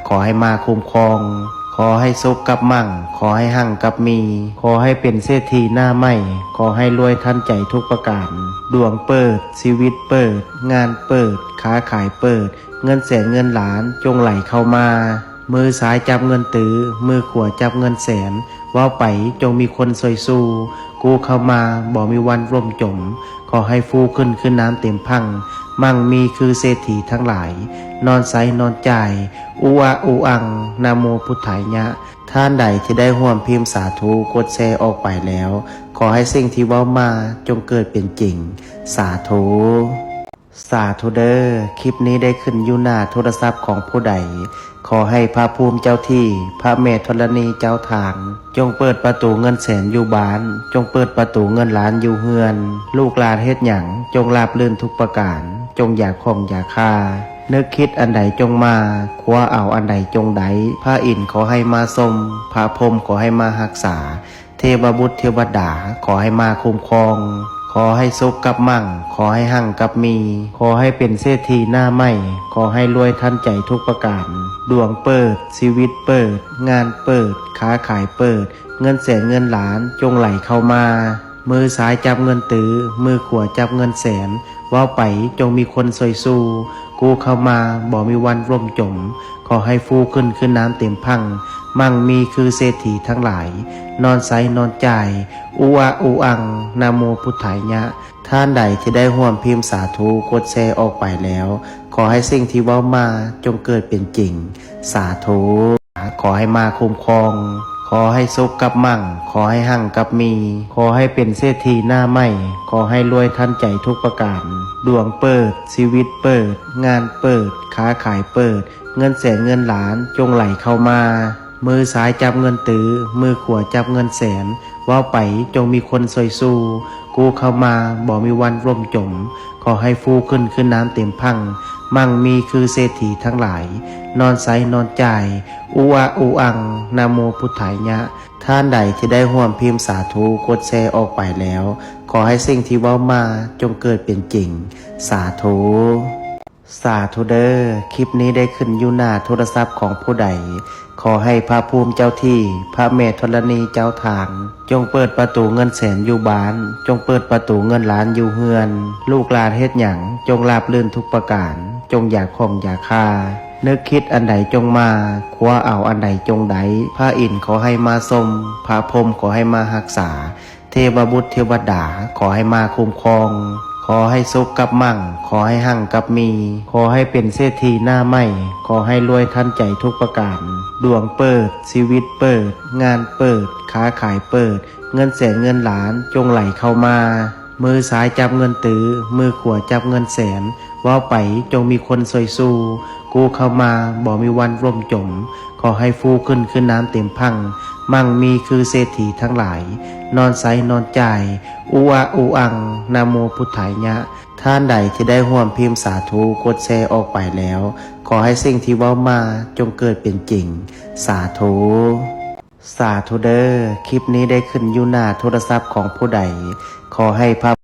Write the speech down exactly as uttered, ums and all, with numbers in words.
ขอให้มาคุ้มครอง ขอให้สุขกับมั่ง ขอให้หั่งกับมี ขอให้เป็นเศรษฐีหน้าใหม่ ขอให้รวยทันใจทุกประการ ดวงเปิด ชีวิตเปิด งานเปิด ค้าขายเปิด เงินแสนเงินล้านจงไหลเข้ามา มือซ้ายจับเงินตื้อ มือขวาจับเงินแสน เว้าไปจงมีคนซอยสู้ กู้เข้ามาบ่มีวันล่มจม ขอให้ฟูขึ้นคือน้ำเต็มพัง มั่งมีคือเศรษฐีทั้งหลาย นอนใสนอนจ่าย อุอะอุอัง นะโมพุทธายะ ท่านใดที่ได้ร่วมพิมพ์สาธุกดแชร์ออกไปแล้ว ขอให้สิ่งที่เว้ามาจงเกิดเป็นจริง สาธุ สาธุเด้อ คลิปนี้ได้ขึ้นอยู่หน้าโทรศัพท์ของผู้ใด ขอให้พระภูมิเจ้าที่ พระแม่ธรณีเจ้าทาง จงเปิดประตูเงินแสนอยู่บ้าน จงเปิดประตูเงินล้านอยู่เฮือน ลูกหลานเฮ็ดหยัง จงราบรื่นทุกประการ จงอย่าข้องอย่าคา นึกคิดอันใดจงมา คว้าเอาอันใดจงได้ พระอินทร์ขอให้มาทรง พระพรหมขอให้มารักษา เทวบุตรเทวดาขอให้มาคุ้มครอง ขอให้สุขกับมั่ง ขอให้หั่งกับมี ขอให้เป็นเศรษฐีหน้าใหม่ ขอให้รวยทันใจทุกประการ ดวงเปิด ชีวิตเปิด งานเปิด ค้าขายเปิด เงินแสนเงินล้านจงไหลเข้ามา มือซ้ายจับเงินตื้อ มือขวาจับเงินแสน เว้าไปจงมีคนซอยสู้ กู้เข้ามาบ่มีวันล่มจม ขอให้ฟูขึ้นคือน้ำเต็มพัง มั่งมีคือเศรษฐีทั้งหลาย นอนใสนอนจ่าย อุอะอุอัง นะโมพุทธายะ ท่านใดที่ได้ร่วมพิมพ์สาธุกดแชร์ออกไปแล้ว ขอให้สิ่งที่เว้ามาจงเกิดเป็นจริง สาธุ ขอให้มาคุ้มครอง ขอให้สุขกับมั่ง ขอให้หั่งกับมี ขอให้เป็นเศรษฐีหน้าใหม่ ขอให้รวยทันใจทุกประการ ดวงเปิด ชีวิตเปิด งานเปิด ค้าขายเปิด เงินแสนเงินล้านจงไหลเข้ามา มือซ้ายจับเงินตื้อ มือขวาจับเงินแสน เว้าไปจงมีคนซอยสู้ กู้เข้ามาบ่มีวันล่มจม ขอให้ฟูขึ้นคือน้ำเต็มพัง มั่งมีคือเศรษฐีทั้งหลาย นอนใสนอนจ่าย อุอะอุอัง นะโมพุทธายะ ท่านใดที่ได้ร่วมพิมพ์สาธุกดแชร์ออกไปแล้ว ขอให้สิ่งที่เว้ามาจงเกิดเป็นจริง สาธุ สาธุเด้อ คลิปนี้ได้ขึ้นอยู่หน้าโทรศัพท์ของผู้ใด ขอให้พระภูมิเจ้าที่ พระแม่ธรณีเจ้าทาง จงเปิดประตูเงินแสนอยู่บ้าน จงเปิดประตูเงินล้านอยู่เฮือน ลูกหลานเฮ็ดหยัง จงราบรื่นทุกประการ จงอย่าข้องอย่าคา นึกคิดอันใดจงมา คว้าเอาอันใดจงได้ พระอินทร์ขอให้มาทรง พระพรหมขอให้มารักษา เทวบุตรเทวดาขอให้มาคุ้มครอง ขอให้สุขกับมั่ง ขอให้หั่งกับมี ขอให้เป็นเศรษฐีหน้าใหม่ ขอให้รวยทันใจทุกประการ ดวงเปิด ชีวิตเปิด งานเปิด ค้าขายเปิด เงินแสนเงินล้านจงไหลเข้ามา มือซ้ายจับเงินตื้อ มือขวาจับเงินแสน เว้าไปจงมีคนซอยสู้ กู้เข้ามาบ่มีวันล่มจม ขอให้ฟูขึ้นคือน้ำเต็มพัง มั่งมีคือเศรษฐีทั้งหลาย นอนใสนอนจ่าย อุอะอุอัง นะโมพุทธายะ ท่านใดที่ได้ร่วมพิมพ์สาธุกดแชร์ออกไปแล้ว ขอให้สิ่งที่เว้ามาจงเกิดเป็นจริง สาธุ สาธุเด้อ คลิปนี้ได้ขึ้นอยู่หน้าโทรศัพท์ของผู้ใด ขอให้พระ